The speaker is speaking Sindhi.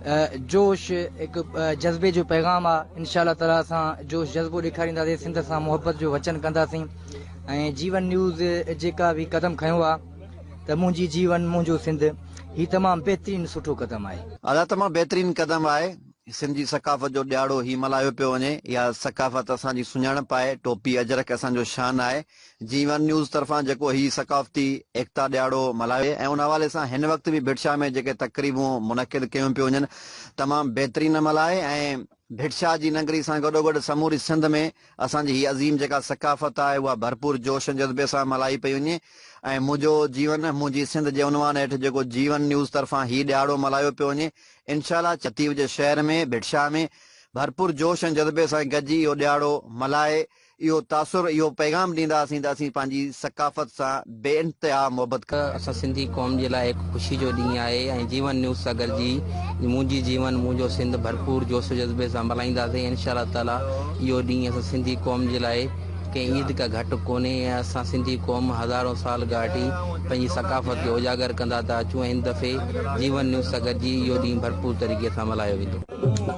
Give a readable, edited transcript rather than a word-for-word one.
جوش هڪ جذبي جو پيغام آ انشاء الله تعالي اسان جوش جذبو ڏيکارينداسين سنڌ سان محبت جو وچن ڪنداسين ۽ جيون نيوز جيڪا به قدم کنيو آ ته منهنجي جيون منهنجو سنڌ هي تمام بهترين سٺو قدم آهي. ادا تمام بهترين قدم آهي سنڌ جي ثقافت جو ڏهاڙو هي ملهايو پيو وڃي اها ثقافت اسان جي سڃاڻپ آهي ٽوپي اجرڪ اسان جو شان آهي جيون نيوز طرفان جيڪو هي ثقافتي ايڪتا ڏهاڙو ملهايو ۽ ان حوالي سان هن وقت به ڀٽ شاهه ۾ جيڪي تقريبون منعقد ڪيون پيون وڃن تمام بهترين عمل آهي ۽ ڀٽ شاهه جي ننگري سان گڏوگڏ سموري سنڌ ۾ اسان جي هي عظيم جيڪا ثقافت آهي اها ڀرپور جوش ۽ جذبي سان ملهائي پئي وڃي ۽ منهنجو جيون منهنجي سنڌ جي عنوان هيٺ جيڪو جيون نيوز طرفان هي ڏهاڙو ملهايو پيو وڃي انشاء الله لطيف جي شهر ۾ ڀٽ شاهه ۾ ڀرپور جوش ۽ جذبي سان گڏجي اهو ڏهاڙو ملهائي اهو تاثر، اهو پيغام ڏينداسين ته اسين پنهنجي ثقافت سان بي انتها محبت ڪندا آهيون. اسان سنڌي قوم جي لاء هڪ خوشي جو ڏينهن آهي ۽ جيون نيوز سان گڏجي منهنجي جيون منهنجو سنڌ ڀرپور جوش و جذبي سان ملهائينداسين انشاء الله تعالي اهو ڏينهن اسان سنڌي قوم جي لاء ڪنهن عيد کان گهٽ ڪونهي ۽ اسان سنڌي قوم هزارون سال ڳاٽي پنهنجي ثقافت کي اجاگر ڪندا ٿا اچون ۽ هن دفعي جيون نيوز سان گڏجي اهو ڏينهن ڀرپور طريقي سان ملهايو ويندو.